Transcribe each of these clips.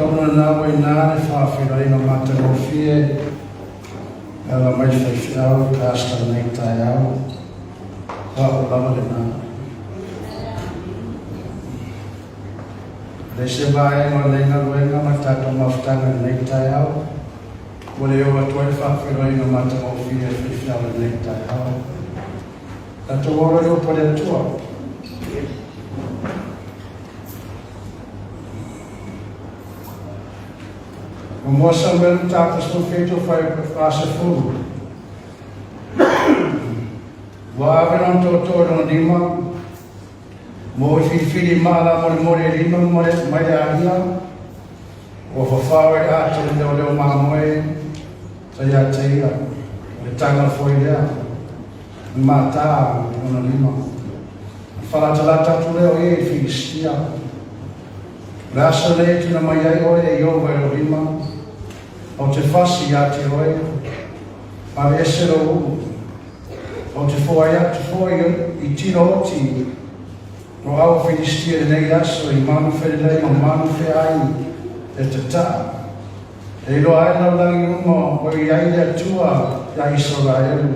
Talitonu lena ua i ina le faafeiloaiga matagofie e ala mai le faifeau le pastor i lenei taeao. O a'u lava lena. E leai se vaega o lenei galuega ma le tatou mafutaga i lenei taeao ua le oo atu ai le faafeiloaiga matagofie a le faifeau i lenei taeao. Tatou ola i le upu a le Atua. Muamua Samuelu mataupu 17 fuaiupu 40. Ua ave lona tootoo i lona lima, mo e filifili i maa lamolemole e lima mai le alia, ua fafao e le ato le leoleo mamoe sa ia te ia, o le taga foi lea, o le mātā i lona lima. Na falatalata atu lea o ia i Filistia. O le aso lenei e tuuina mai ai oe e Ieova i lou lima, ou te fasi ia te oe, aveese lou ulu. Ou te foai atu foi i tino oti o au o Filistia i lenei aso i manu felelei ma manu feai e tataa. E iloa ai lalolagi uma o i ai le Atua iā Isaraelu.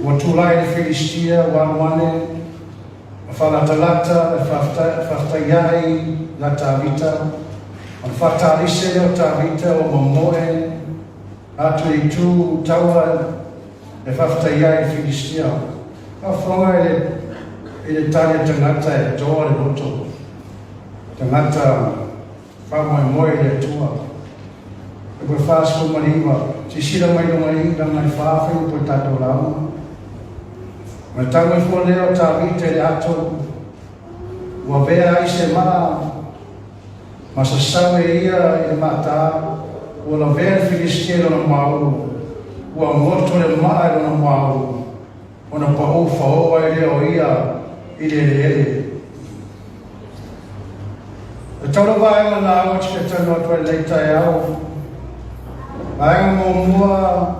Ua tulai le Filistia, ua alu ane, ma faalatalata e faafetai ai iā Tavita, ona faatalise lea o Tavita ua momoe atu i itu taua e faafetai ai i le Filistia. Faafofoga i le i le tali a tagata e toa le loto, tagata Faamoemoe i le Atua. E koe 49, sisila mai luga i lana e fa fuaiupu o le tatou lauga. Ma le tau mai fua lea o Tavita i le ato, ua avea ai se maa ma sasau e ia i le mātā, ua lavea le Filistia i lona muaulu, ua goto le maa i lona muaulu, ona paʻu faoa ai lea o ia i le eleele. E tau le vaega lauga te fia talanoa atu ai i lenei taeao. Vaega muamua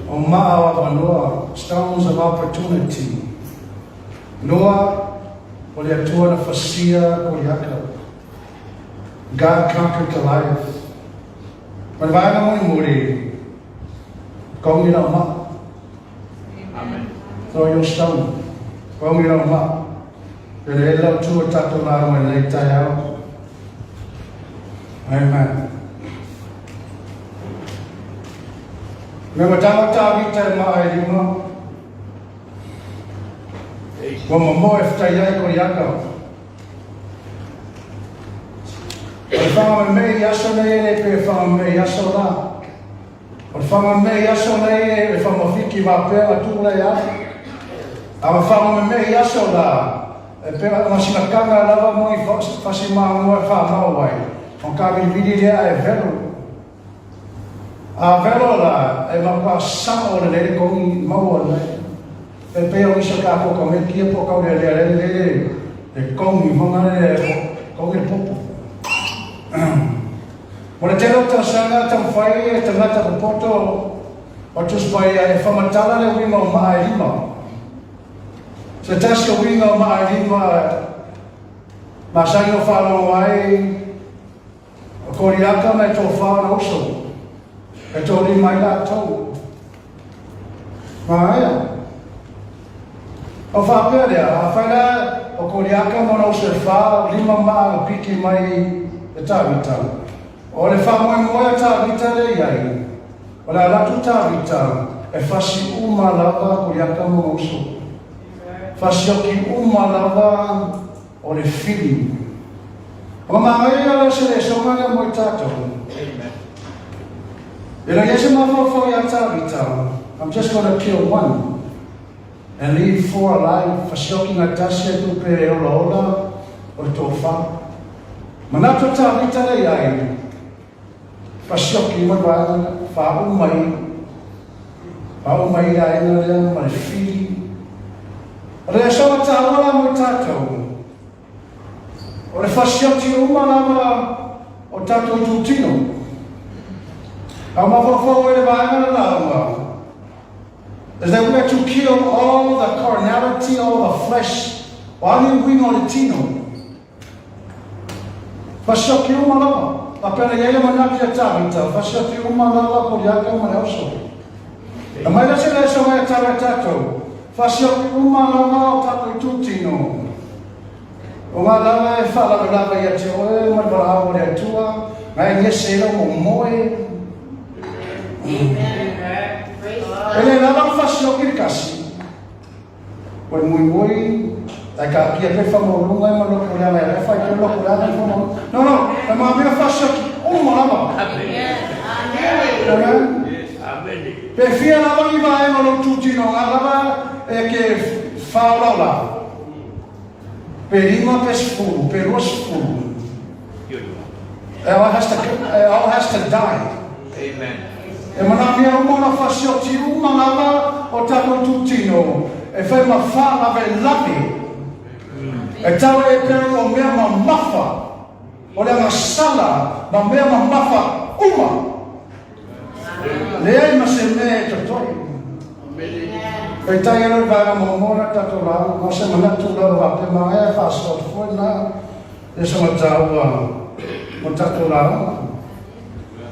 o maa o avanoa, stones of opportunity. Lua, o le Atua na fasia Koliata. God conquered Goliath. Ma le vaega mulimuli, Kogi lau maa. Amen. Throw your stone. Kogi lau maa. Pele e lau tua tatou lauga i lenei taeao. Amen. Me matanga Tavita e maa e lima. Ua mamoe whitai ai ko iaka. O le whangameme i aso nei e le pe whangameme i aso la. O le whangameme i aso nei e whamawhiki wapea a tūlei a. A ma whangameme i aso la, e pe ma sina kanga lava mo i whasi maangoa e whamau ai. O ka vilivili lea e velo. A velo la, e matua sao le lele kongi maua nei. E pei o nisi o tatou ka mea kia po kau lea lea lele lele le kongi honga le kongi le popo. Mo le tele o tausaga taumafai e tagata popoto o Tusi Paia e whamatala le uiga o maa e lima. Se tasi o uiga o maa e lima masani o whaalongo ai O Koriata me tō whānau uso, e tō rima ai rātou. Māia. O whāpea lea, a whai rā o Koriata mona uso e whā, lima maa na piki mai e Tāvita. O le whāmoemoe a Tāvita le iai, o le alatu Tāvita e whasi uma lava Koriata mona uso. Whasioki uma lava O le whiri. O manaia la se le soga lea mo i tatou. Amen. E leai se mafaufau ia Tavita, I'm just gonna kill one and leave four alive, fasioki nga tasi e tupe e ola ola o le tofa. Manatu o Tavita le iai, fasioki uma le vaega, faauma mai, faauma mai le aiga lea ma le fili. O le asoga taua la mo i tatou, o le fasioti uma lava o tatou itutino. A mafaufau ai le vaega le lauga, is that we are to kill all the carnality, all the flesh, o a ni uiga o le tino. Fasioti uma lava. Faapea na i ai le manatu ia Tavita, fasioti uma lava Koliata ma le ausoli. E mai le se le soga e tala e tatou, fasioti uma lava o tatou itutino. O ngā lava e faalavelave ia te oe ma le valaau o le Atua, na e gese lau o moe. E le lava na fasioki le kasi. Ua le muimui, ae taatia pea le faamaualuga ma loko leaga e fai pea loko leaga le faamaualuga. No, no, e mamea fasioti uma lava. Amen. Amen. Amen. Pe fia lava ni vaega o lou tutinoga lava e ke whaolaola. Pe 5, pe 10, pe 20. It all has to, it all has to die. Amen. E manaomia uma ona fasioti uma lava o tatou itutino e fai ma faalavelave. E tau e pei o mea mamafa, o le agasala ma mea mamafa uma. Leai ma se mea e totoe. Peitai e le vaega muamua na tatou lauga, ma se manatu lava faapea ma e faasoa atu foi na le soga taua mo tatou lauga.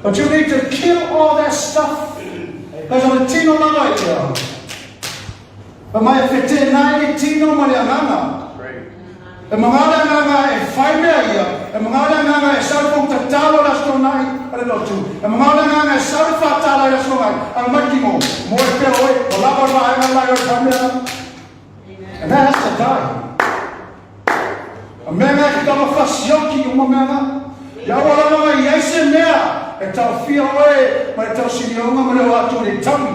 But you need to kill all that stuff. Because o le tino lava ia. Fa mai e fetenai le tino ma le agaga. E mangao le agaga e fai mea ia. E mangao le agaga e sau le fono tatalo i le Aso Toonai a le lotu. E mangao le agaga e sau le faatala i le Aso Toonai a le maitimo. Moe pea oe, ua lava le vaega le la i oe fai mea la. And that has to die. A mea nga e tama fasioki uma mea nga. Ia aua lava nga i ai se mea e taofia oe ma le tausilioga ma le o atu i le taui.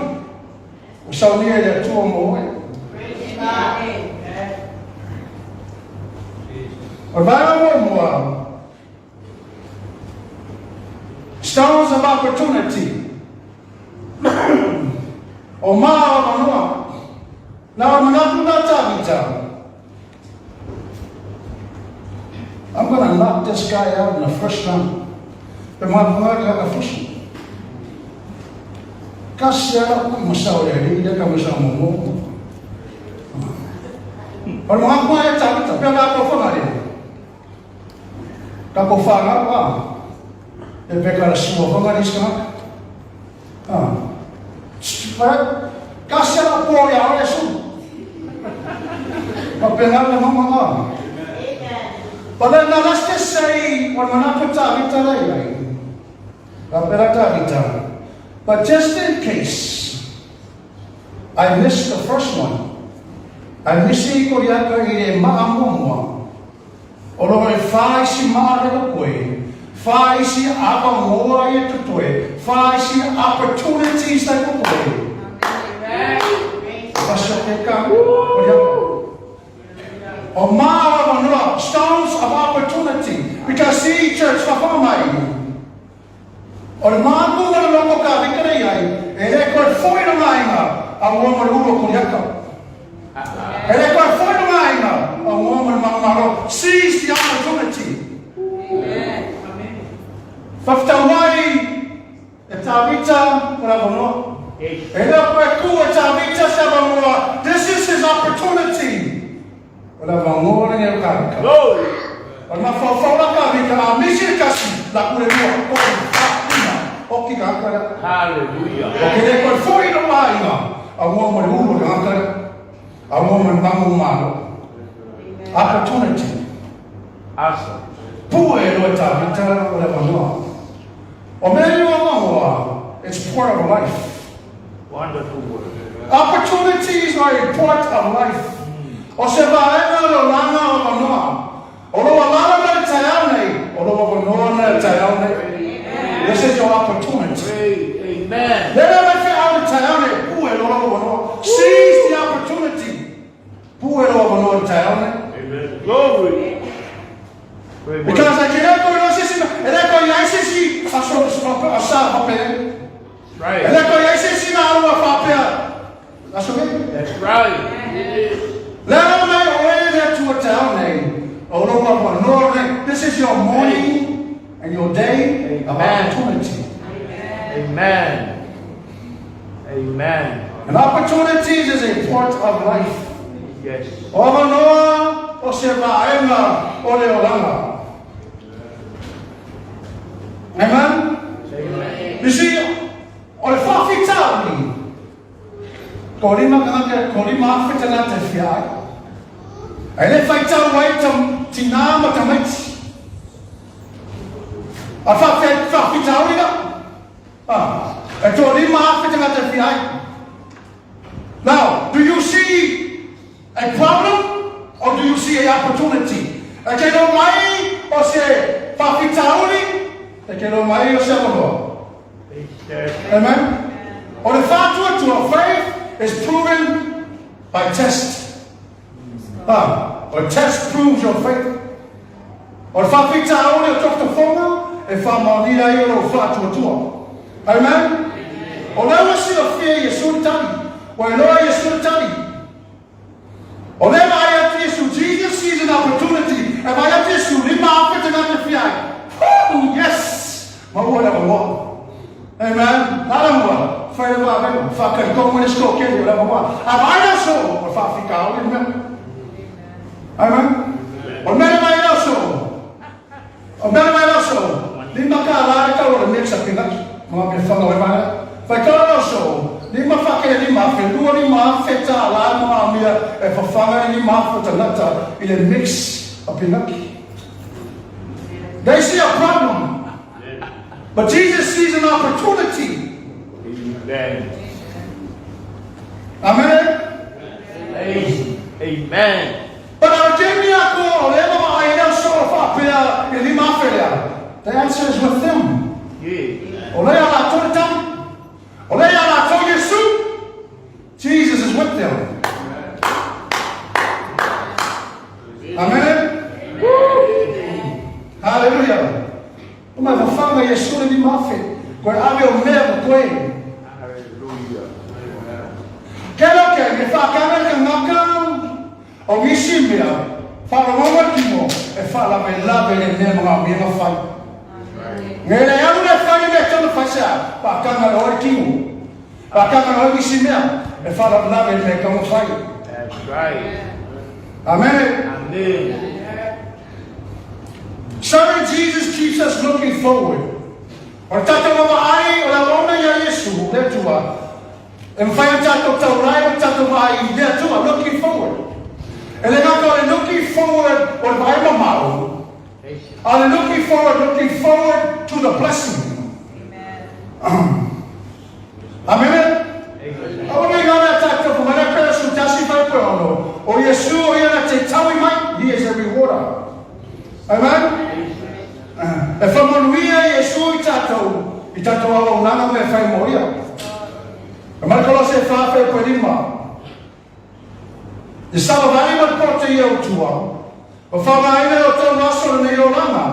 Ua saunia e le Atua mo oe. O le vaega muamua, Stones of Opportunity. O maa o avanoa. Na o manatu na Tavita. I'm going to knock this guy out in the first round. Pe mapunga ka ka fusu. Kasi ala ui masao le alii le ka masao momo. O le mapunga e Tavita, pe la ko whanga le. Ka ko whanga a. E pe ka sua whanga ni ska. Ah. Kasi ala po ia o Yesu. Ma pena le mama a. But then now let's just say, o le manatu Tavita le iai. Ka pera Tavita. But just in case I missed the first one, I misi Koriata i le maa muamua. O lo e wha isi maa le koe, wha isi apa moa i e totoe, wha isi opportunities le koe. Pasio ke ka, Koriata. O maa o manoa, stones of opportunity. Because see, church, whawha mai. O le māpu ma le loko ka vikere ai, e le koe foi no ngāinga, a mua ma le ulu o Koriata. E le koe foi no ngāinga, a mua ma le mangamalo. Seize the opportunity. Whawhitau mai e Tavita o la manoa. E le koe ku e Tavita se manoa. This is his opportunity. O la manoa le neo ka. Glory. O le mafaufau la ka vika, a misi le kasi, la kule lua, tolu, fa, lima, o ki ka kara. Hallelujah. O ke le koe foi no aiga, a mua ma le ulu o le ngakara, a mua ma le mangu malo. Opportunity. Awesome. Pue e loe Tavita o le manoa. O mea i o manoa, it's part of life. Wonderful word. Opportunities are a part of life. O se vaega lo lana o manoa. O lo alala na le taeao nei, o lo manoa na le taeao nei. This is your opportunity. Great. Amen. Le le mai fe au le taeao nei, pue lo lo manoa. Seize the opportunity. Pue lo manoa le taeao nei. Amen. Glory. Great word. Because e ke le koe lo sisi, e le koe iai sisi, a so a sa faapea. That's right. E le koe iai sisi na alua faapea. A so me. That's right. It is. Le ala mai o e le Atua taeao nei, o lo manoa nei. This is your morning and your day of Amen. opportunity. Amen. Amen. And opportunities is a part of life. Yes. O manoa o se vaega o le olanga. Amen? You see, o le faafitauli, toalima tagata, toalima afe tagata e fia ai. E le faitau ai tam, tinā ma tamaiti. A faafitauli la, ah, e 35,000 tagata e fia ai. Now, do you see a problem or do you see a opportunity? E ke iloa mai o se faafitauli, e ke iloa mai o se avanoa. Amen. O le faatuatua, faith is proven by test. Ah, a test proves your faith. O le faafitauli o tofotofoga e faamaonia ai o lou faatuatua. Amen. O lea ua silafia Iesu le tali. Ua iloa Iesu le tali. O lea vaai atu Iesu, Jesus sees an opportunity. E vaai atu Iesu, 5,000 tagata fia ai. Woo, yes! Maua le avanoa. Amen. La la mua, fai le vavega, whakaritō le skokeli o le avanoa. A vaai le aso, o le faafitauli le mea. Amen. O le mea le mai le aso, o le mea le mai le aso, $5 le tau o le mix a pinaki. Ma ngā mea whanga o le vae. Whai tau le aso, lima whakele 5,000, $25,000 ma ngā mea e whawhanga i 5,000 tangata i le mix a pinaki. They see a problem. But Jesus sees an opportunity. Amen. Amen. Amen. But our kemi ako, o le ema ma ai so whapea i 5,000 lea. The answer is with them. Yeah. O lea la tō tali. O lea la tō Yesu. Jesus is with them. Amen. Hallelujah. O mai whawhanga Yesu le 5,000. Koe ave o mea mo koe. Hallelujah. Ke lo ke, me whakanga ka ngaka o ngisi mea, wharongonga kimo, e whalave lave le mea mga mea nga whai. Nge le alu le whai me tona whai sea, whakanga le oi kimo. Whakanga le oi ngisi mea, e whalave lave le mea ka whai. That's right. Amen. Amen. Serving Jesus keeps us looking forward. O tātou mawa ai, o la ona ia Yesu, le Atua, e mwhai a tātou taurai o tātou mai i le Atua, looking forward. E le ngaka o le looking forward o le vai mamau, a le looking forward to the blessing. Amen. Amen. Awa nei ngā mea tātou, ko mana pera su tasi whai koe ono. O Yesu o ia na te taui mai, he is a rewarder. Amen. E whamanuia Yesu i tātou, i tātou awa unanga me whai mo ia. E Marakolose e whāwhai koe lima. I sawa vali ma te ia utua. O whangaina o tō aso nei o langa.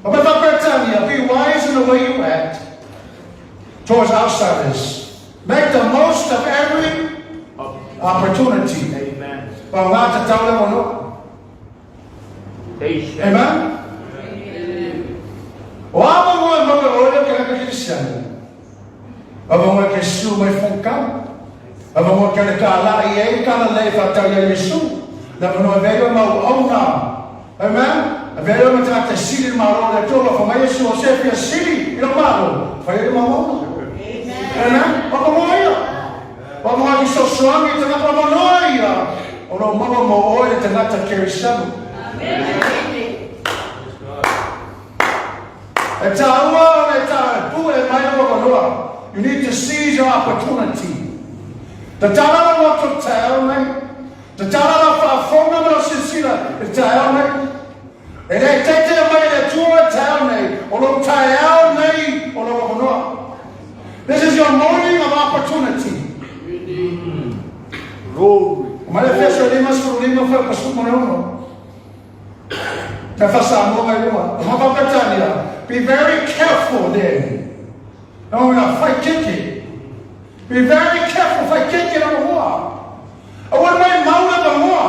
O me whapetania, be wise in the way you act towards outsiders. Make the most of every opportunity. Amen. Pa ngā te taule ono. Amen. O a maua maua o le ke ka Kristiano. A maua ke su mai fungkau. A maua ke le ka la i e ka la le fa tau ia Yesu. Na manoa veo mau auna. Amen. A veo ma te sili malo le tola fa mai Yesu o se fia sili i lo malo. Fa ia mau auna. Amen. O maua ia. O maua ki so suangi te ngata manoa ia. O lo maua mo oe le te ngata Kristiano. E tāua o le tā pu e mai o manoa. You need to seize your opportunity. Te tālala mo te ao nei. Te tālala whaafonga mo sisira i te ao nei. E le tete mai le tua te ao nei. O lo tae ao nei o lo manoa. This is your morning of opportunity. Glory. O mai le feso lima suru lima wha pasu mo ono. Te whasa mo ngai luma. O mapapetania, be very careful then. No, na whai keke. Be very careful whai keke na mua. A ua mai mauna pa mua.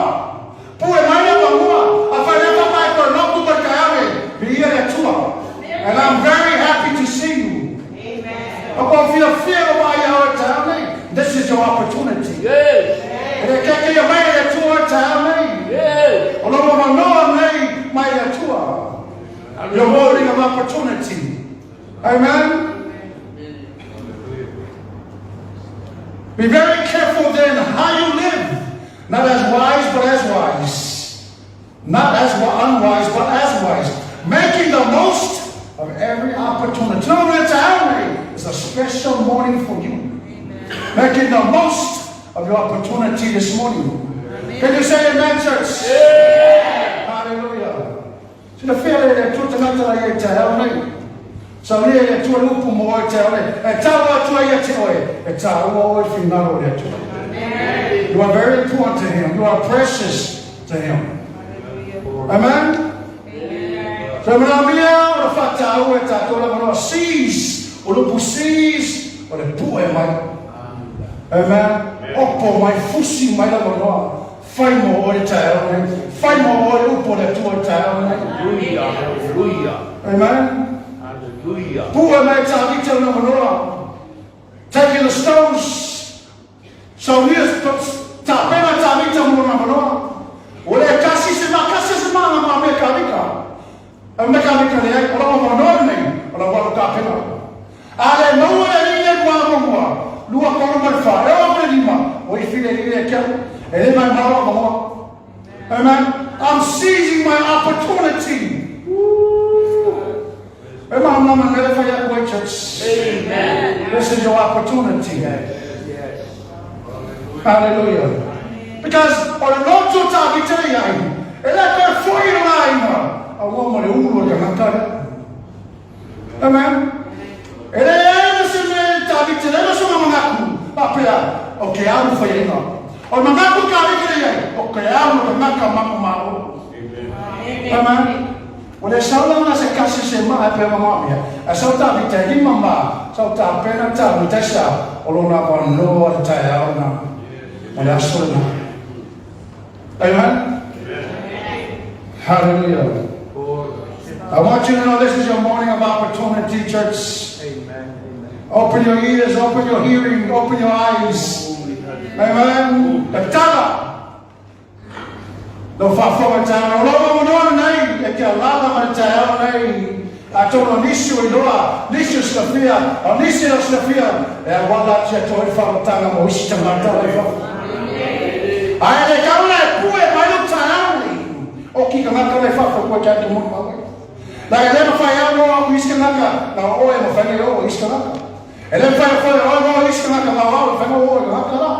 Pue mai na pa mua. A whai lepa mai koe loku pa ka ave. Bi ia le Atua. And I'm very happy to see you. Amen. A kua fia fia o mai au e te ao nei. This is your opportunity. Yes. E le keke ia mai le Atua e te ao nei. Yes. O lo manoa nei mai le Atua. Your morning of opportunity. Amen. Be very careful then how you live, not as wise, but as wise. Not as unwise, but as wise. Making the most of every opportunity. It's a special morning for you. Amen. Making the most of your opportunity this morning. Amen. Can you say amen, church? Yeah. Hallelujah. Silafia lea e le Atua tagata la ia i taeao nei. Saunia e le Atua le upu mo oe i taeao nei. E tau atu ai ia te oe, e tāua oe i finagalo o le Atua. You are very important to Him. You are precious to Him. Amen? So manaomia o le whātāua e tātou le manoa seize, o le upu seize, o le pue mai. Amen? Opo mai, fusi mai la manoa. Fai mo oe le taeao nei. Fai mo oe le upu a le Atua i le taeao nei. Hallelujah, hallelujah. Amen. Hallelujah. Pue mai Tāvita una manoa. Taking the stones. Saunia tapena Tāvita mo lona manoa. Ua le kasi se ma kasi se ma ma me ka vika. E me ka vika le ai o la manoa nei o la walu kapena. A le maua le alii nei ua muamua, lua tolu ma le fa, e oo ma le lima, ua ifi le alii lea kia, e le mai malo a mamoa. Amen. I'm seizing my opportunity. Woo. E mahamlama me le fai aku ai church. Amen. This is your opportunity. Yes. Yes. Hallelujah. Because o le loto ta vita i ai, e le koe foi i lona aiga, a ua ma le ulu o le tagata lea. Amen. E le ana se mea e Tavita, le ana sona manatu, papea, o ke alu whaiainga. O le manatu ka reke nei ai, o ke alu o tagata mako malo. Amen. O le saulanga se kasi se maa e pea mamamia, a sau Tavita e lima ma, sau tapena Tavita e sa, o lona wanoa le taeao na, ma le aso lena. Amen. Hallelujah. I want you to know this is your morning of opportunity, church. Amen. Amen. Open your ears, open your hearing, open your eyes. Amen. Le tala. Lau faafofoga i taeao, o lau avanoa lenei e te alaala ma le taeao nei. Atonu o nisi o iloa, nisi o silafia, o nisi e le o silafia, e auala atu ia te oe le faaolataga mo isi tagata o i fafo. Ae le tau la e pue mai lou taeao nei, o ki tagata la i fafo koe te atu moni mau ai. La e le mawhai au no au isi tagata, na o oe e mawhai nei o isi tagata. E le mawhai au oe no isi tagata, na o au e mawhai no oe tagata la.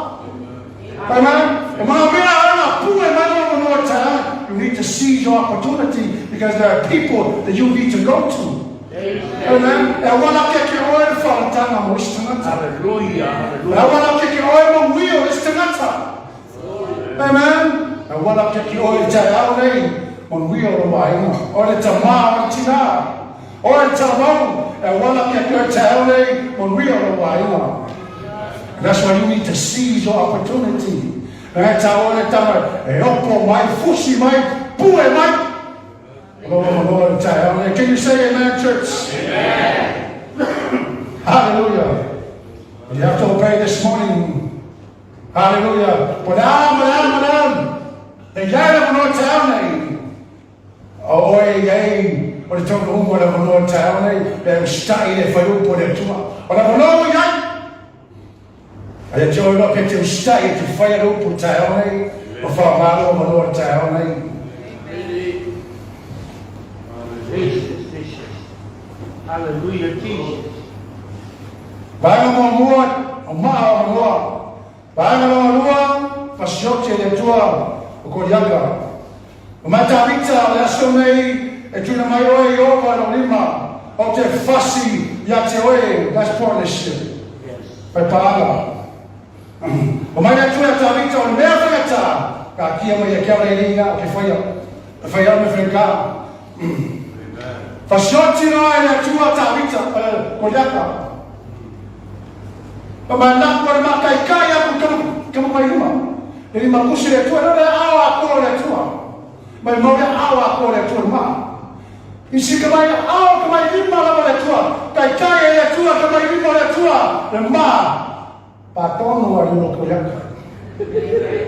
Amen. E manaomia ana pue mai lou avanoa i taeao. You need to seize your opportunity because there are people that you need to go to. Amen. E auala ake ki oe le wharatanga mo isi tangata. Hallelujah. E Hallelujah. auala ake ki oe mo nguio o isi tangata. Amen. E auala ake ki oe i taeao nei mo nguio o lou aiga. Oe le tamā, oe le tinā, oe le talamau. E auala ake ki oe i taeao nei mo nguio o lou aiga. And that's why you need to seize your opportunity. Ngai tā oe le tama e opo mai, fusi mai, pue mai. Lord, Lord, taeao. Can you say amen, church? Amen. Hallelujah. You have to obey this morning. Hallelujah. Po le a ma le a ma le a. E iai le manoa taeao nei. O oe i ai o le taunuuga o le manoa taeao nei, le usitai le whaiupu o le Atua. O le manoa o iai. A ia te oe loa pe te usitai e te whai a le upu taeao nei, o whaamalo o manoa taeao nei. Jesus, Jesus. Hallelujah, Jesus. Vaega muamua, o maa o manoa. Vaega lona lua, fasioti e le Atua o Koliata. O Matavita o le aso nei e tuuina mai oe i ova lou lima, ou te fasi ia te oe, that's partnership. Whai pānga. O mai le Atua ia Tavita o le mea whaiata, ka kia mai ia kia ora i ringa o ke whaia. E whai au me whai ka. Fasioti noa e le Atua Tavita, Koliata. Ma manaku o le makaikai aku kama mai lima. Le lima kusi le Atua, le ao akoa o le Atua. Mai mau le ao akoa o le Atua le maa. I si ka mai ao ka mai lima lava le Atua. Kaikai e le Atua ka mai lima o le Atua le maa. Patonu a lilo Koliata.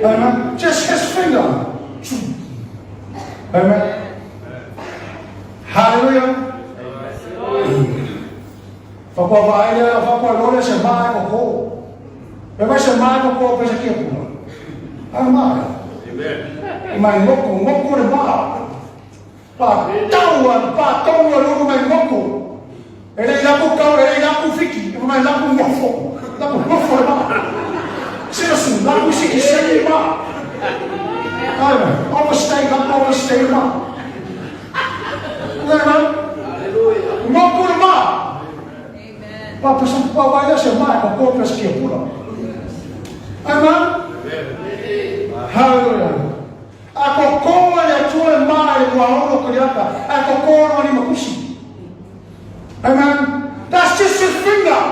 Amen. Just his finger. Amen. Hallelujah. Faatoa vaai lea, faatoa iloa lea se maa e koko. Pe vai se maa e koko pe se kia puna. Ai maa. Amen. Mai ngoko, ngoko le maa. Pa tau a pa tau a lulu mai ngoko. E le laku kau, e le laku fiki, e mai laku ngofo. Laku ngofo le maa. Seriously, laku siki seli maa. Ai, overstay, laku overstay maa. Hallelujah. Ngoko le maa. Pa pesa pa vai lea se maa e koko pe se kia pula. Amen. Hallelujah. A koko e le Atua le maa i le muaono o Koliata, a koko lona lima kusi. Amen. That's just his finger.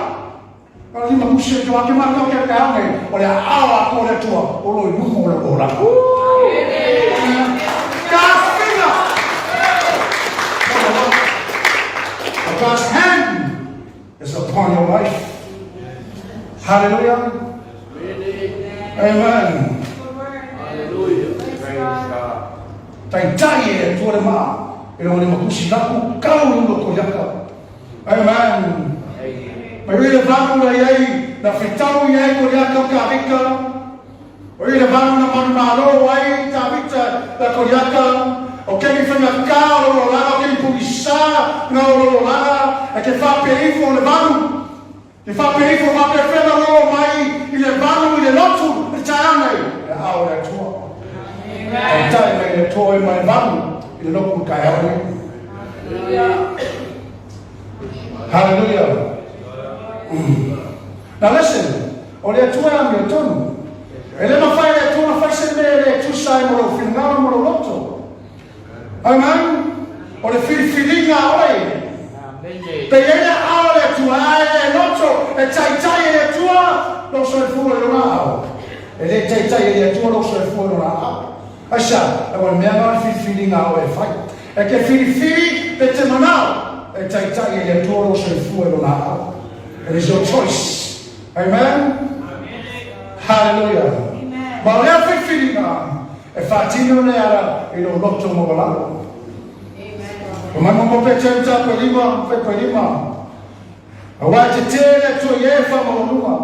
Lona lima kusi e ake mātou ke ke ao nei, o le aao a ko le Atua, o lo i luma o le ola. God's finger. God's hand is upon your life. Hallelujah. Amen. Hallelujah. Praise God. Taitai e le Atua le maa, e lona lima kusi laku kau i ulo Koliata. Amen. Mai ui le valu na iai, na fetau iai Koliata o Tavita. O i le valu na manumalo ai Tavita na Koliata. O kegi faigata o lou olaga, o kegi pogisa na o lou olaga, e ke faapea ifo o le valu. Ke faapea ifo, faapea fea na lolo mai i le valu i le lotu i le taeao nei, e aao le Atua. Taitai mai le Atua e mai le valu i le lotu i le taeao nei. Hallelujah. Now listen, o le Atua e amiotonu. E le mafai e le Atua ona fai se mea e le tusa ai ma lou finagalo ma lou loto. Amen. O le filifiliga a oe. Pe i ai le aao o le Atua, ae le loto e taitai e le Atua lou soifua i lona aao. E le taitai e le Atua lou soifua i lona aao. Aisea? Aua o le mea lena o le filifiliga a oe e fai. E te filifili pe te manao e taitai e le Atua lou soifua i lona aao. It is your choice. Amen? Hallelujah. Ma o lea filifiliga e faatino le ala i lou loto maualalo. O mai mo pe tau ta pe lima, pe pe lima. Aua e tetē le Atua i e whaamaualuga.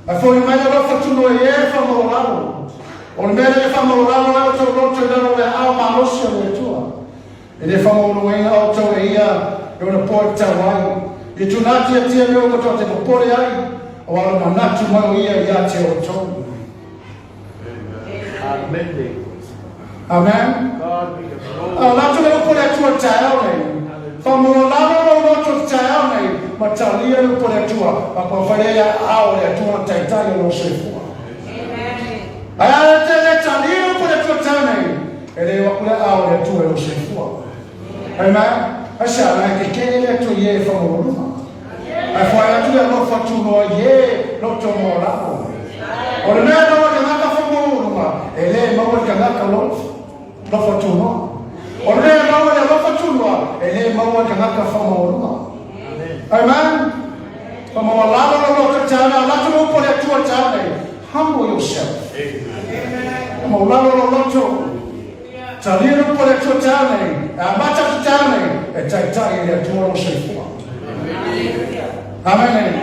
Ae fo'i mai le alofa tunoa i e whaamaualalo. O le mea lea e whaamaualalo ai outou loto i lalo o le aao malosi o le Atua. E le whaamaualugaina outou e ia e ona poa i tau ai. I tūnātiatia mea ua matua te popole ai, aua o le manatu mai o ia ia te outou. Amen. Amen. A latou le upu o le Atua i le taeao nei. Whaamaualalo lou loto i le taeao nei, ma talia le upu o le Atua, ma kua whai lea ia aao o le Atua na taitai o lou soifua. Ae a e te le talia le upu o le Atua i le taeao nei, e le o aku le aao o le Atua i lou soifua. Amen. Aisea, na e kekele le Atua i e e whaamaualuga. Ae whai atu le alofa tunoa i e loto maualalo. O le mea e maua i le tagata whaamaualuga, e le maua i le tagata alofa tunoa. O le mea e maua i le alofa tunoa, e le maua i le tagata whaamaualuga. Amen. Whaamaualalo le loto taeao, latou le upu a le Atua taeao nei. Humble yourself. Whaamaualalo le loto. Talia le upu a le Atua taeao nei, e amata atu taeao nei, e taitai e le Atua lou soifua. Amen.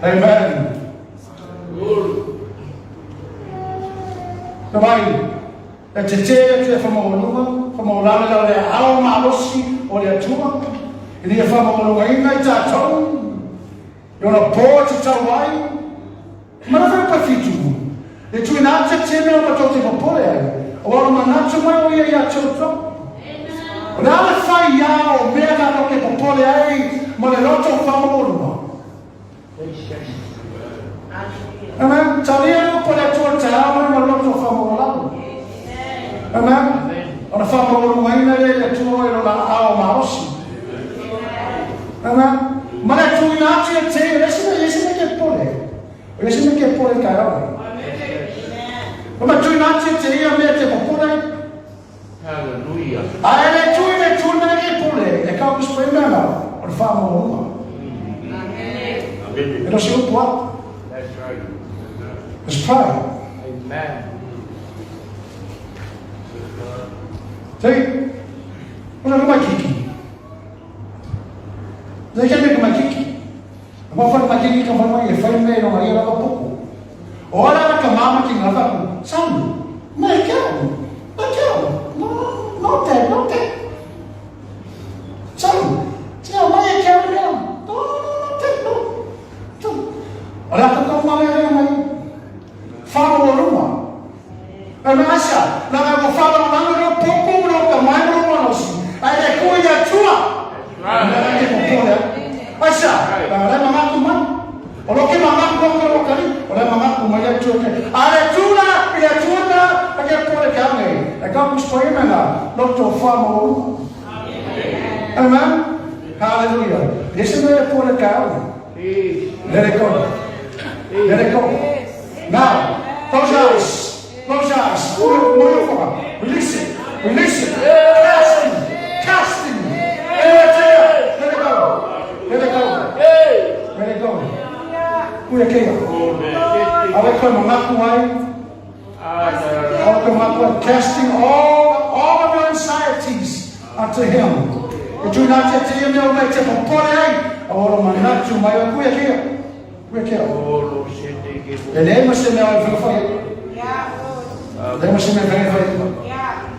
Amen. Na mai, e te tē atu e whamaualuga, whamaualalo i le ao malosi o le Atua, i le whamaualugaina i tātou, i ona pō te tau ai, Mana whai pa whitu. E tuina atu e tēnei o matou te popore ai, o aro manatu mai o ia i a te outou. O le ala whai ia o mea tātou ke popore ai ma le loto whamaualuma. Amen. Talia le upu a le Atua te ao mai ma le loto whamaualalo. Amen. Ona whamaualugaina lea i le Atua i lona ao malosi. Amen. Ma le tuuina atu ia te, o le isi mea, isi mea ke popole. O le isi mea ke popole i taeao nei. O ma tuuina atu ia te ia mea te popole. Hallelujah. A e le tui le tui mea ke popole, e kau kusi mea na, o le whamaualuga. Amen. E no se upu a. That's right. It's pride. Amen. See? Ona luma kiki. Le ke me ka makiki. Ma fa makiki ka fa mai e fai me no ia lava poko. O ala ka mama ki ngā faku. Son, mai ke au. Mai ke au. No, no te, no te. Son, tia mai e ke au mea. No, no, no, no te, no. No. O le aka kau mai e mai. Whānau o luma. E mea aisa, nā ngā mo whānau nā ngā pōpō mo ka mai mo manosi. Ai le kui ia tua. Mea nā ke popole. Aisa, nā le mangaku mai. O lo ke mangaku o ke lokali, o le mangaku mai ia tua ke. A le tula, i le tua na, a ke pole ke ange. E ka kuspo i mena, lo tō whānau o luma. Amen. Hallelujah. Listen to the pole ke ange. Let it go. Let it go. Now, close your eyes. Close your eyes. Release it. Release it. Casting. Casting. Let it go. Let it go. Let it go. Kuya kea. Awe koe mangaku ai. Awe koe mangaku ai. Casting all of your anxieties unto him. E tū nā te te mea o mai te popore ai. A oro manatu mai o kuya kea. Kuya kea. E le ma se mea o whakawhai. Le ma se mea whakawhai.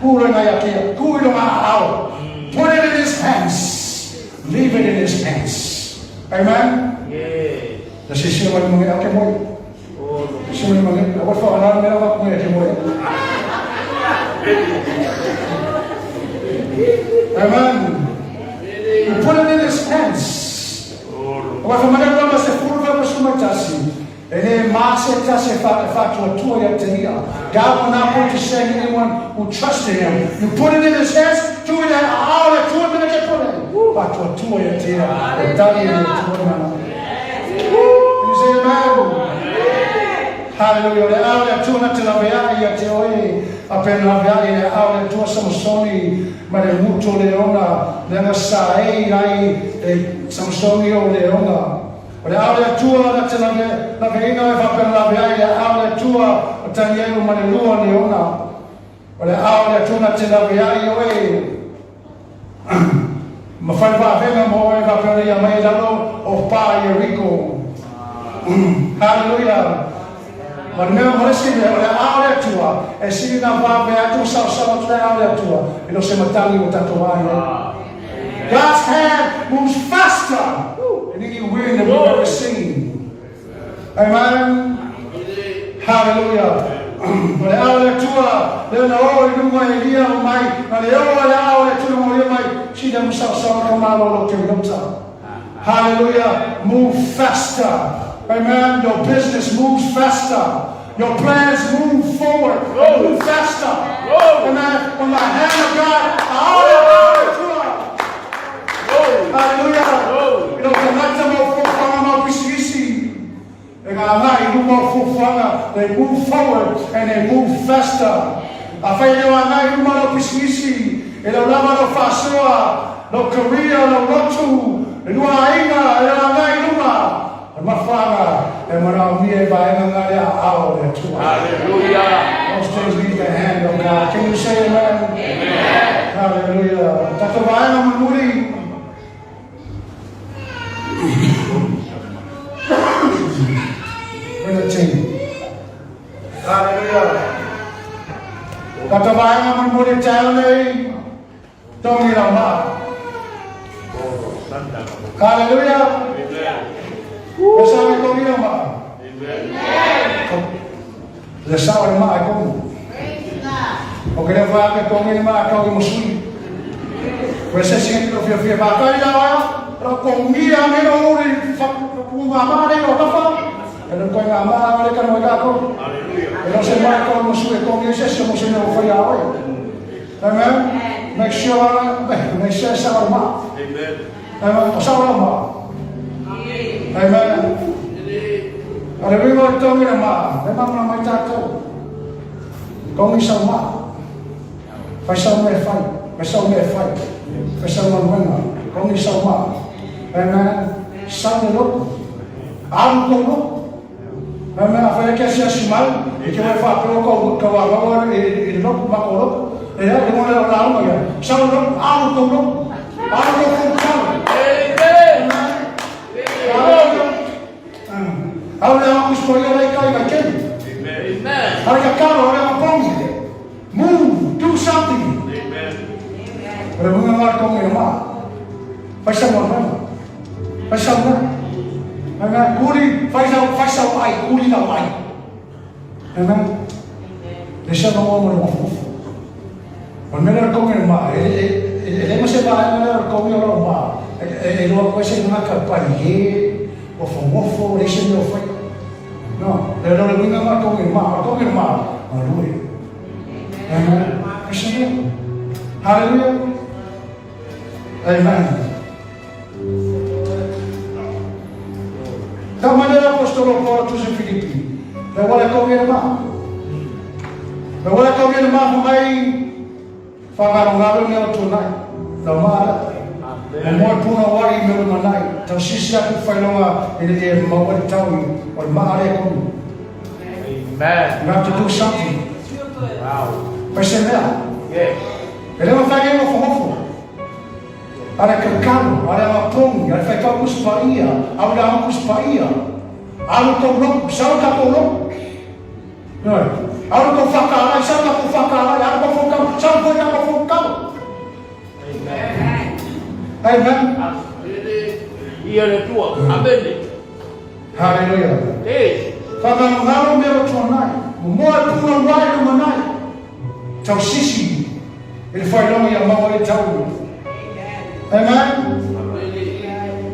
Kūra ngai a kea. Kūira ngā ao. Put it in his hands. Leave it in his hands. Amen? Yes. Na se se mai mange ake moi. Se mai mange. A wha wha mea wa mai ake moi. Amen. You put it in his hands. A wha wha mea se furu wa suma tasi. E le ma se tasi fa fa tua tua ia te ia. God will not put to shame anyone who trusts in him. You put it in his hands, tu i le ao le tua mea ke pone. Fa tua tua ia te ia. E tari e le tua mana. Can you say amen? Hallelujah. Le ao le tua na te lawe ai ia te oe. A pe lawe ai le ao le tua Samsoni ma le muto le ona. Le nga sa e ai e Samsoni o le ona. O le ao le tua na te lawe lawe ina e fa pe lawe ai le ao le tua o Danielu ma le lua le ona. O le ao le tua na te lawe ai oe. Ma whai wā mo e wā pere ia mai lalo o pā Jericho. Hallelujah. Ma le mea mo le si mea, o le ao le atua, e si ngā wā mea atu sao sao atu le ao le atua, e no se matangi o tatou ai. God's hand moves faster than any wind that we've ever seen. Amen. Hallelujah. O le ao le atua, le na o i lunga e lia o mai, na le o le ao le atua mo ia mai, si da musao sao ka malo lo te yota. Hallelujah. Move faster. Amen. Your business moves faster. Your plans move forward. Move faster. Amen. When the hand of God, ao le ao le atua. Hallelujah. You know, tagata mo fuafuaga mau pisinisi. E ngā ngai luma o fuafuaga, they move forward and they move faster. A whai leo a ngai luma lau pisinisi, e lau lava lau whasoa, lau career, lau lotu, e lua ainga, e lau ngai luma. O mawhanga, e manao mia e vaenga ngā rea ao le atua. Hallelujah. Those things need the hand of God. Can you say amen? Amen. Hallelujah. Tato vaenga mamuri. Bring the team. Hallelujah. Tato vaenga mamuri te ao nei. Tongi rau maa. Hallelujah. Amen. Le sao i tongi rau maa. Amen. Le sao le maa e kongu. O ke lea wha ke tongi le maa kau i masui. Koe se singa ki fia fia wha kai la wa. Ra kongi a me o uri whapunga maa nei o kafa. E no koe ngā maa le kano e kako. Hallelujah. E no se mai kau masui e kongi e se se mo se mea o whai a oe. Amen. Make sure, make sure sa o maa. Amen. Amen. O sa o maa. Amen. A le ringo i tongi na maa. Me mamana mai tātou. Kongi sa maa. Whai sau mea whai. Whai sau mea whai. Whai sau manuenga. Kongi sa maa. Amen. Sau le loko. Alu kou loko. Amen. A whai ke asi mai. I ke wai whapeo kau kau a rawa i le loko, mako loko. E ea, le mona o la alma ia. Sau le loko, alu kou loko. Alu kou kou tau. Amen. Alu le aga Kusi Paia la i kai mai keni. Amen. Ale kakalo, ale aga pongi. Move, do something. Amen. O le uiga lena o le togi o le maa. Fai sau galuega. Fai sau mea. Amen. Kuli, fai sau, fai sau ai, kuli lau ai. Amen. Le sa noa mo le mafofo. O le mea lea o le togi o le maa, e, e, e, e le ma se vaega lea o le togi o lau maa, e, e, e lua koe se gata palie, ofo le se mea o fai. No, le le uiga lena o le togi o le maa, o le togi o le maa, galue. Amen. Fai se mea. Hallelujah. Amen. Tau mai le apostolo Paul tusi Filipi. Le wale kau le ma. Le wale kau le ma fa mai whangarongaro me o tōnai. La maara. O moe puna wari me o manai. Tau sisi aku whailonga i le e maua le tau o le maare konu. Amen. You have to do something. Wow. Fai se mea. Yes. E le mawhai e ngofo. Ale kakalo, ale amapongi, ale whaikau kusi paia, au le au kusi paia. Alu kou loku, sau ka kou loku. Noi. Alu kou whakaalai, sau ka kou whakaalai, alu kou whakau, sau kou ka kou whakau. Amen. Amen. Ia le tua. Amen. Hallelujah. Yes. Whakanongaro me o tuanai. Mo moe puna wai no manai. Tau sisi. I le whailonga ia maua le tau. Amen.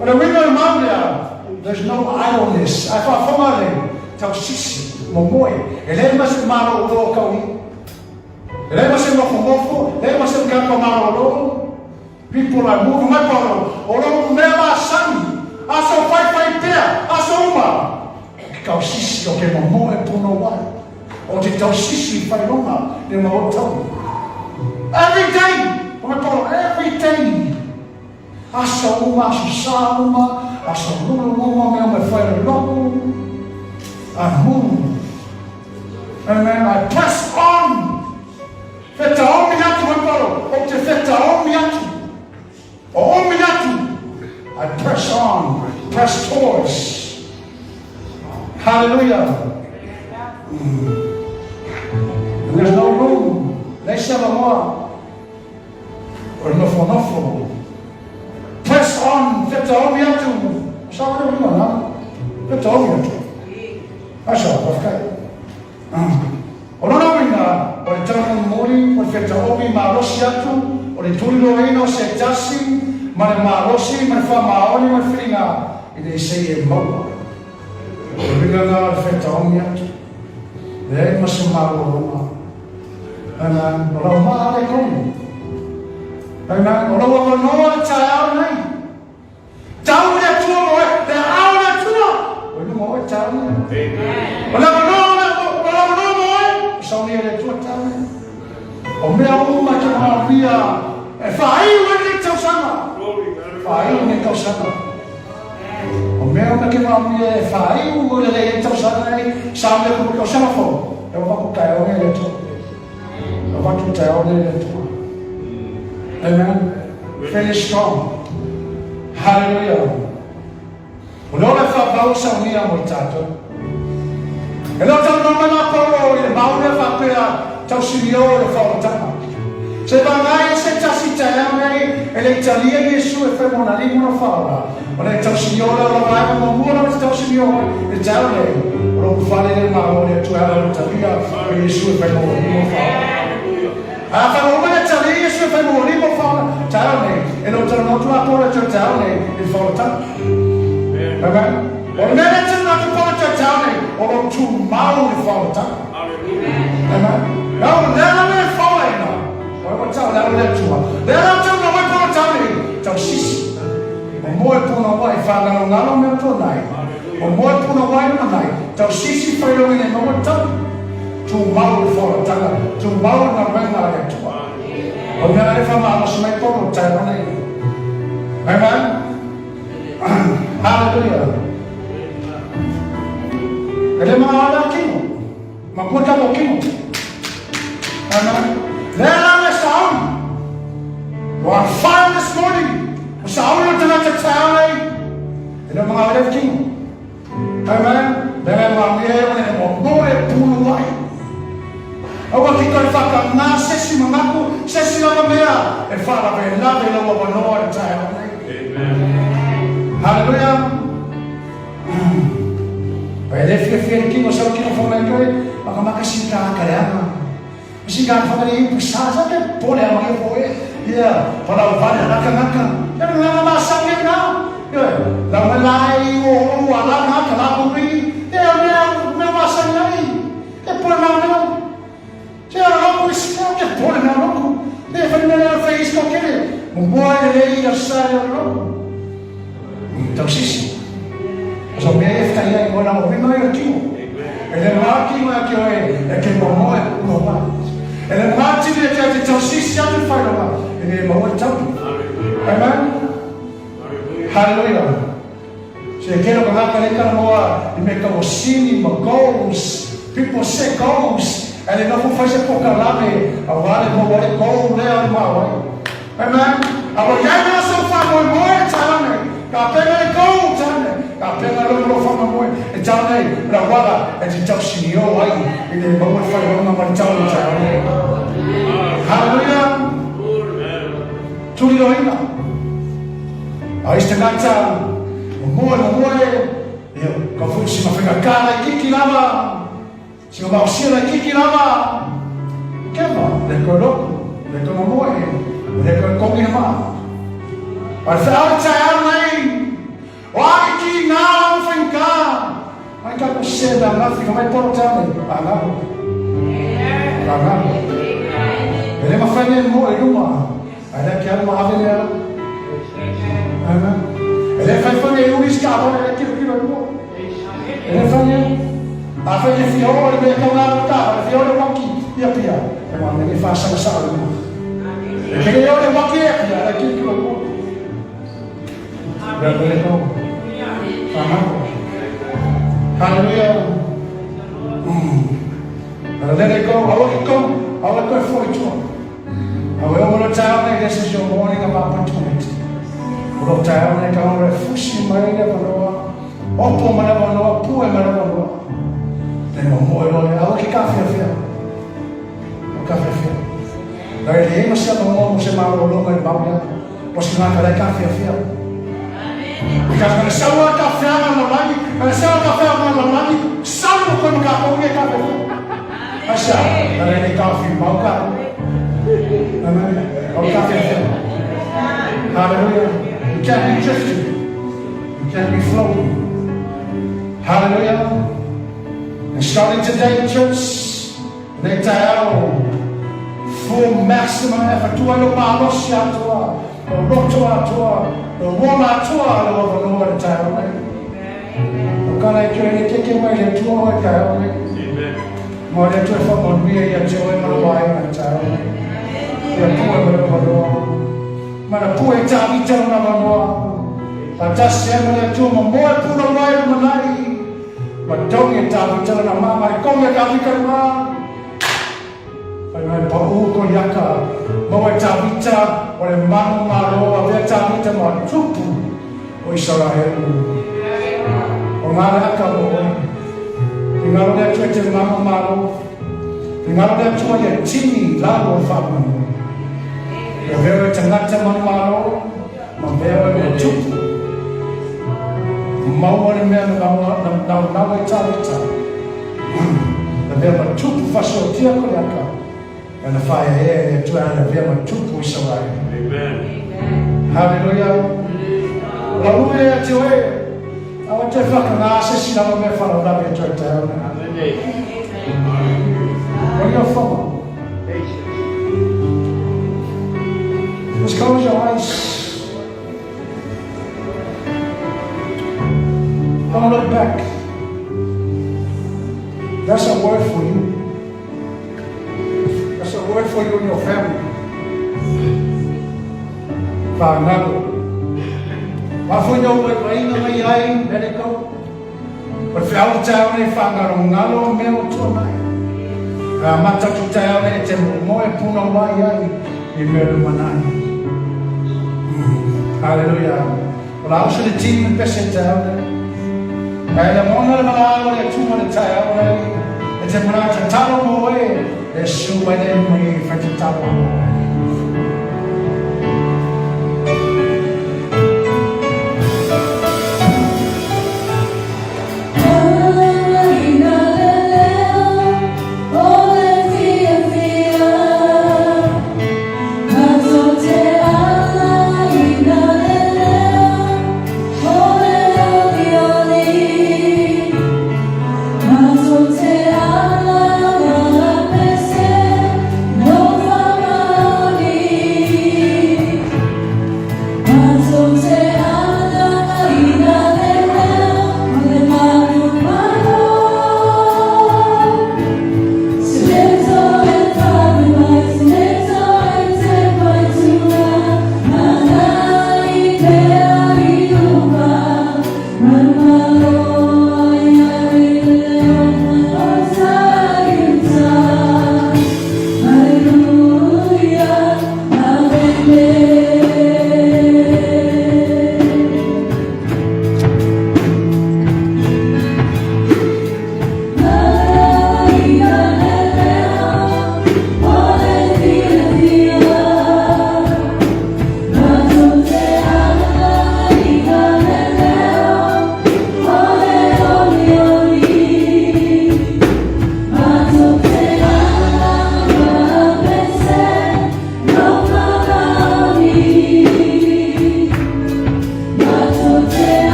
O le uiga o le mau lea, there's no idleness. Ae faafofoga le tau sisi, momoe. E leai ma se malolo o kau i. E leai ma se nofonofo, leai ma se makaka malolo. People are moving mai Paulo, o lou mea masani, aso faifai pea, aso uma. O ke tau sisi, o ke momoe pono wai. O te tau sisi whailonga, le ma o tau. Every day, o mai Paulo, every day. Aso uma, aso sa uma, aso lulu uma, mea me whai le loku. I move. Amen. I press on. Whetaomi atu e Paulo, o te whetaomi atu. O omi atu. I press on, press towards. Hallelujah. And there's no room. Leai se avanoa. O le nofonofo. Press on, whetaomi atu. Sa o le na. Whetaomi atu. Asa, whawhkai. O lona uiga, o le tau mulimuli, o le whetaomi malosi atu, o le tuliloaina o se tasi, ma le malosi, ma le whamaoni, ma le whiringa, i le sei e maua. O le uiga lena o le whetaomi atu. Leai ma se malologa. Amen. O lau maa le konu. Amen. O lau avanoa le taeao nei. Tau le Atua mo oe, le ao le Atua. O i luga oe tau nei. Amen. O le avanoa le, o le avanoa mo oe, o saunia le Atua tau nei. O mea uma ke manaomia e whaaiu ai nei tausaga. Whaaiu nei tausaga. O mea uma ke manaomia e whaaiu o le lei tausaga nei, sa mea ko tausaga fou. E o wako tae o le Atua. E wako tae o le Atua. Amen. Finish strong. Hallelujah. O le ola whapau saunia mo i tātou. E leo tau nona ngā paulo i le mauna whapea tau sirio o le whaotanga. Se vangai e se tasi taeao nei e le italia Iesu e whai mona limu na whaora. O le tau sirio leo la vaega mo mua la te tau sirio i le taeao nei. O lo whale le malo le atua ala le italia o Iesu e whai mona limu na whaora. A whakauma le italia Iesu e whai mona limu na whaora taeao nei. E leo tau notu a pōra tau taeao nei i le whaotanga. Amen. O le mea lea tino atu pōra tau taeao nei o lo tūmau le whaotanga. Amen. Nau lea la mea e whaola ina. O e tau lea le atua. Lea la tau na wai pōra tau nei. Tau sisi. O moe pōna wai whangarongaro mea tō nai. O moe pōna wai na nai. Tau sisi whairongi nei maua tau. Tūmau le whaolatanga. Tūmau le ngaluega a le Atua. O mea le whamalosi mai pōra taeao nei. Amen. Hallelujah. E le mga ala kino. Makua tamo kino. Amen. Lea la le sauni. You are on fire this morning. O sauni o tangata taeao nei. E le mga ala kino. Amen. Leaga e manuia ai ona e momoe pulu ai. Aua ki toe whakangā sesi manatu, sesi lava mea e whaalavelave i lau avanoa i le taeao nei. Amen. Hallelujah. E le fiafia le kino sau kino whangai koe, makamaka si ka kareanga. Si ka whangai i pusa sa te pole a mahi foe. Ia, palau vale raka ngaka. Ia nganga ma sa ke na. Ia, la mai lai o o ala ngaka la kuri. Ia mea mea ma sa nei. E pole na mea. Te ara loku i sika, te pole na loku. E whai mea na whai isko kere. Mo moa e le i a sa e loku. Tau sisi. So mea e whai ai mo na o wima i o tino. E le mā ki mai ki oe, e ke mo moe no mai. E le mā tini e te te tau sisi atu whai roa. E le maua tau. Amen. Hallelujah. Se ke lo ka le ka moa i me ka sini ma goals. People set goals. And le nofo fai se pokalame a wale mo wale goal le a ma wai. Amen. A wa iai na so fa moe moe e tala nei. Ka penga le goal tala nei. Ka penga lo lo fa moe e tala nei. La wala e te tau sini o ai i le maua whai ronga ma le tau tala nei. Hallelujah. Turi roina. A iste ngata, o moe mo moe, ia, ka fui si mawhenga kāra i kiki lava, si ma maosia la kiki lava. Keva, le koe loku, le koe moe, le koe kongi na maa. A le whaau tai au nei, o ai ki ngā au whenga, ai ka ko se na ngā whika mai poro tau nei, a ngā. A ngā. E le mawhai nei mo e luma, ai le ke alu ma ave lea. Amen. E le whai whai e uri ska hore e kilo kilo i mua. E le whai e, a whai e whia o le mea kau ngā ka, le whia o le waki, ia pia. E mā me wha sanga sa le mua. E kere o le waki e pia, le kilo kilo i mua. Le le kau. Whanau. Hallelujah. Let it go. Awa ki kau, awa koe fo i tua. Awa e o taeao nei, this is your morning of opportunity. O lo taeao nei ka ora e fusi mai le wanoa, opo ma le wanoa, pue ma le wanoa. Te mo moe loe, awa ki ka whia whia. O ka whia whia. Na e le ema se ama mo se malo longa i maulia, o se ngā ka lai ka whia whia. Because kana saua ka whianga no langi, kana saua ka whianga no langi, sau mo koe ka kongi e ka whia whia. Aisa, na le ka whia mau ka. Amen. O ka whia whia. Hallelujah. You can't be drifting. You can't be floating. Hallelujah. And starting today, church, nei taeao, full maximum effort, tua lo malosi atoa, lo roto atoa, lo ola atoa lo avanoa le taeao nei. O kana e koe e keke mai le tua o e taeao nei. Mo le tua whamanuia ia te oe mana wai na taeao nei. Ia pue ma le avanoa. Mana pue tāmita o na vanoa. Patasi e ma le tua ma moe puna wai o manai. Ma tongi e tāmita na mama e kongi e tāmita na. Whai mai pa u ko iaka. Maua e tāmita o le manu ngā roa vea tāmita ma tupu o Isaraelu. O ngā reaka mo oe. I ngaro le atua te manu malo. I ngaro le atua ia tini lalo o whāmanu. Ia veo e tangata manu malo, ma veo e ma tupu. Maua le mea na nau nau e tāmita. Na vea ma tupu whasotia ko le aka. E na whaia e e atua na vea ma tupu Isaraelu. Amen. Hallelujah. La ue a te oe. Awa te whaka ngā se si lava mea whara rawe e toi te auna. Amen. What are your whanga? Just close your eyes. Don't look back. That's a word for you. That's a word for you and your family. Whāngaro. Whawhina o wai wainga mai ai, let it go. O te whiaura te ao nei whāngaro ngaro mea o tua mai. Ka matatu te ao nei te moe puna wai ai i mea lumanai. Hallelujah. O la usu le team e pese te ao nei. Ae lagona le valaau a le Atua i le taeao nei, e te manao tatalo mo oe, e susu mai nei luma nei e fai tatalo mo oe.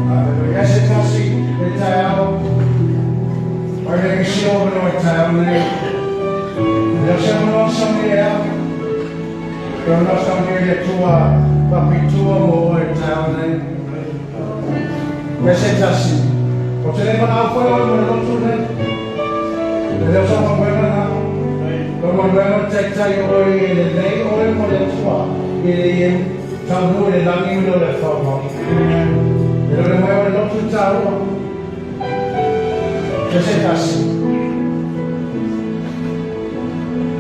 Aleluia. Se tasi le taeao, o le isi o manoa i taeao nei. Le o se manoa sauni ea, e o na sauni e le Atua faapitoa mo oe i taeao nei. E se tasi, o te le manao foi oe mo le lotu nei. E le o sa manuela na. O manuela o taitai oe e lelei oe mo le Atua i le ie taunuu i le lagi o le whaumau. E le mai o le lotu tāua. E se tasi.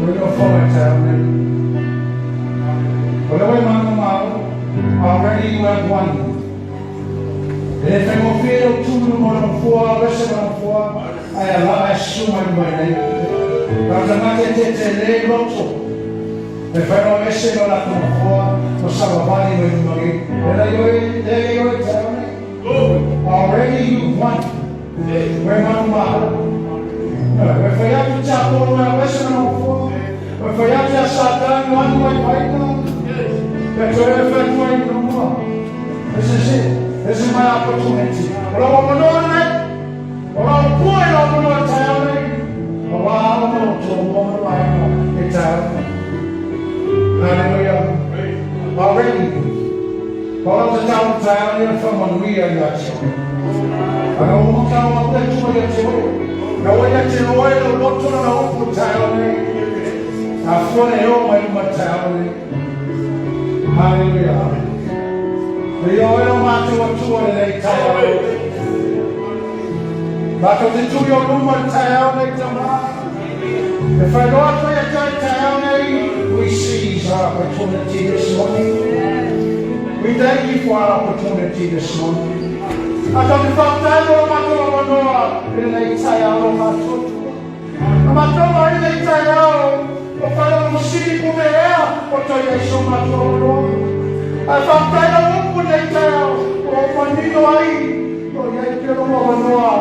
O le o whaua i taeao nei. O le wai manu māo, already you have won. E le whaingofie o tūnu mo le mafua, wese mo le mafua, ai a la e susu mai mai nei. Ka tangata te te le loto. E whaingo ese no la mafua, o savavali mai mai. E la ioi, le ioi taeao nei. Already you've won. We manu māo. We whai atu te aporo e wese na mafua. We whai atu a Satani o anu mai paina. E toe e whai tua i no. This is it. This is my opportunity. O lau manoa nei. O lau pua i lau manoa taeao nei. O wā o mo tō mo manoa e taeao nei. Hallelujah. Already. O lau te tau taeao nei o whamanuia i a te oe. Ana o mutau a te tua i a te oe. Na oe ia te oe lau loto na lau upu taeao nei. A fuana e o mai luma taeao nei. Hallelujah. E oe o mātou atua le nei taeao. Mātou te tui o luma le taeao nei tama. E whairoa atu ia tai taeao nei, we seize our opportunity this morning. We thank you for our opportunity this morning. A tau te whakatae o mātou a manoa i le nei taeao o mātou tua. A mātou a i nei taeao o whairoa mo siri po me ea o toi ai so mātou a manoa. A whakatae la upu nei taeao o manino ai o iai te roa manoa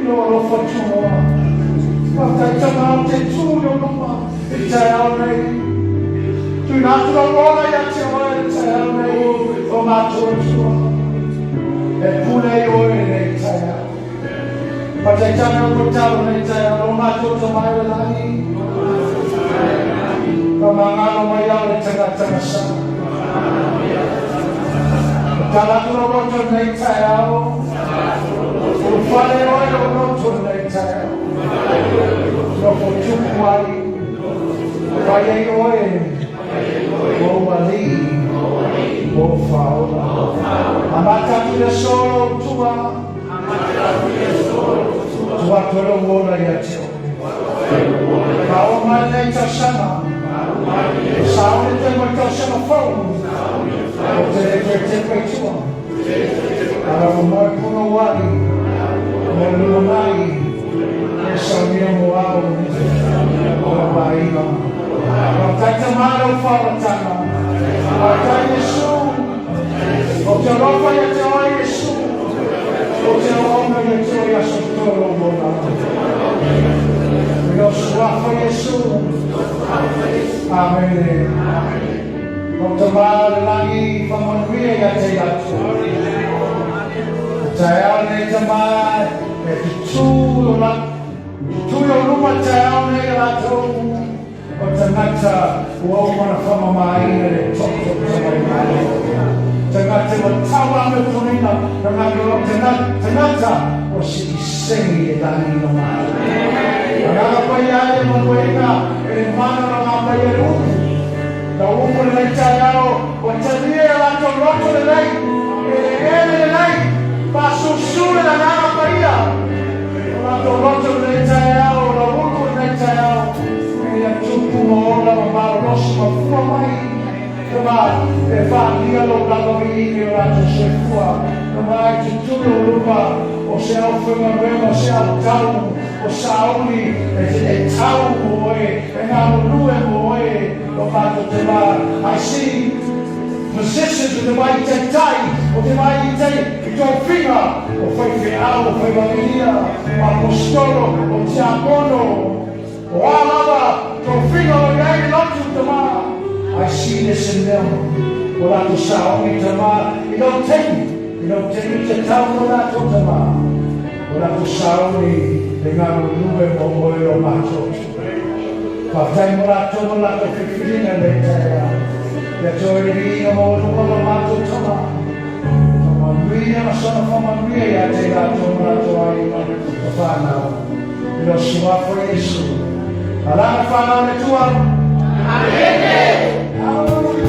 i o alofa tumoa. Whakatae tama o te tū i o luma i taeao nei. Tui nā tura rola ia te oe i taeao nei o mātou tua. E pule i oe nei taeao. Pataitana o ko tau nei taeao o mātou. matou Tama i le lagi, faamagalo mai au i le tagatagasa. Tatala atu lou loto i lenei taeao. Ulufale oe i lou loto i lenei taeao. Nofo tupu ai. Fai ai oe. Ou alii. Ou faaola. Amata atu le aso lou tua. Tuu atu ai lou ola ia te oe. Faaoo mai lenei tausaga. Saole toe mo le tausaga fou. Ou te le toe tepa i tua. Ala ua moe punouai. Mo le lumanai. E saunia mo au. O lau aiga. Faafetai Tama i lau faaolataga. Faafetai Iesu. Ou te alofa ia te oe Iesu. Ou te auauna ia te oe i aso totoe o lou ola. I lou suafa Iesu. Amene. O Tama o le lagi faamanuia ia te i latou. O taeao lenei Tama e tutū o la tutū i o luma taeao nei a latou o tagata ua uma ona faamamaina le toto o le Tama. Tagata ua tauāmetolina tagata tagata o siisegi le lagi no mai. Agaga paia e manuaina e le mana na ngā mai e upu. Na upu lenei taeao o talia e latou loto lelei, e le ele lelei, faasusu le agaga paia. O latou loto lenei taeao, o lau upu lenei taeao, e ia tupu ma ola ma malolosi ma fua mai. Tama e faalia lou lava viiga i o latou soifua. Tama e tutulu o luma o se au faigaluega o se au tau o sauli e, e tau mo oe, e galulue mo oe o matou Tama. I see positions o te vai taitai, o te vai i tai i tofiga, o faifeau, o faivalilia, o apostolo, o tiakono, o a lava, tofiga o iai le lotu Tama. I see this in them. O latou saoni Tama, i lau taimi, i lau taimi te tau mo latou Tama. O latou saoni e galulue mo oe o matou. Faafetai mo latou mo latou filifiliga le taeao. Ia te oe le viiga ma luga ma matou Tama. Faamanuia ma sona faamanuia ia te latou ma latou aiga ma whanau. I lou suafa Iesu. Alaga whanau le Atua. Amene. Hallelujah.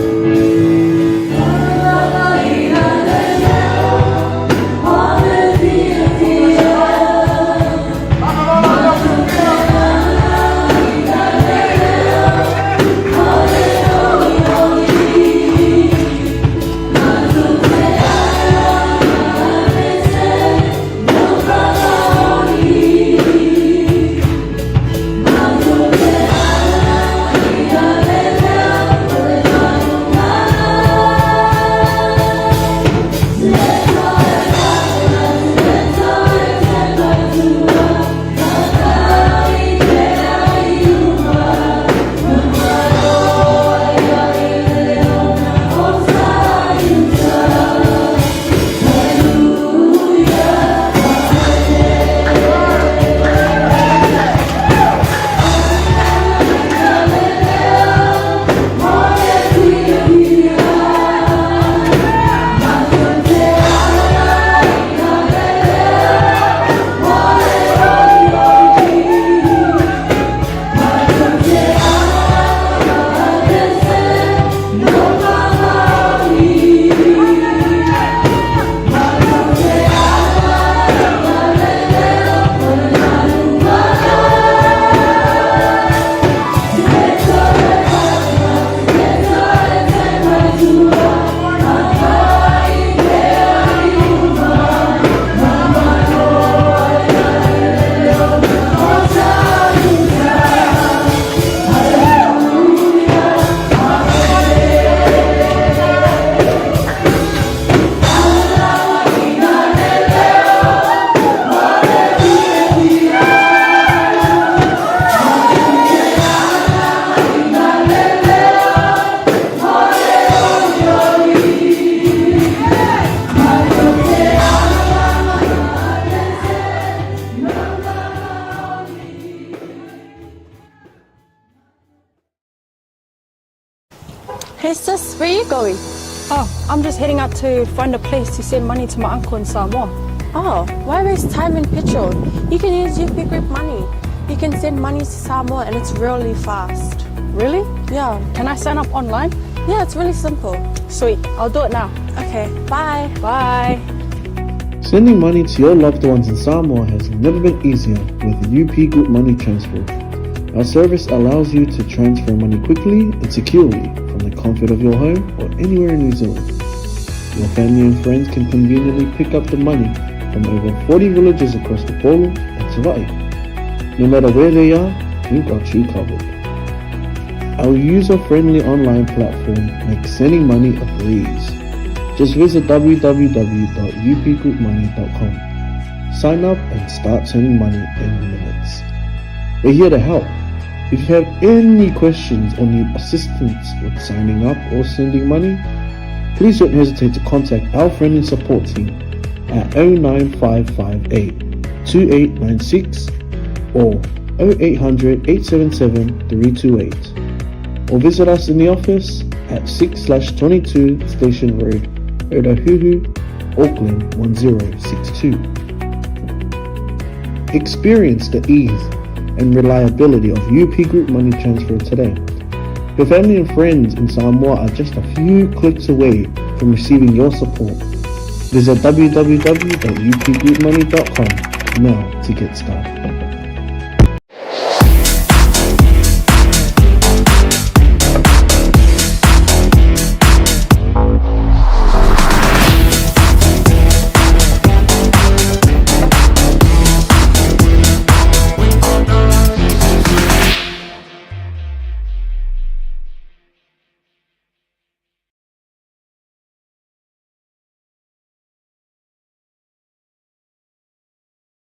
Hey sis, where are you going? Oh, I'm just heading out to find a place to send money to my uncle in Samoa. Oh, why waste time and petrol? You can use UP Group Money. You can send money to Samoa and it's really fast. Really? Yeah. Can I sign up online? Yeah, it's really simple. Sweet, I'll do it now. Okay, bye. Bye. Sending money to your loved ones in Samoa has never been easier with UP Group Money Transfer. Our service allows you to transfer money quickly and securely from the comfort of your home or anywhere in New Zealand. Your family and friends can conveniently pick up the money from over 40 villages across the Polo and Savai'i. No matter where they are, we've got you covered. Our user-friendly online platform makes sending money a breeze. Just visit www.upgroupmoney.com. Sign up and start sending money in minutes. We're here to help. If you have any questions or need assistance with signing up or sending money, please don't hesitate to contact our friendly support team at 09558 2896 or 0800 877 328 or visit us in the office at 6/22 Station Road, Otahuhu, Auckland 1062. Experience the ease and reliability of UP Group Money Transfer today. Your family and friends in Samoa are just a few clicks away from receiving your support. Visit www.upgroupmoney.com now to get started.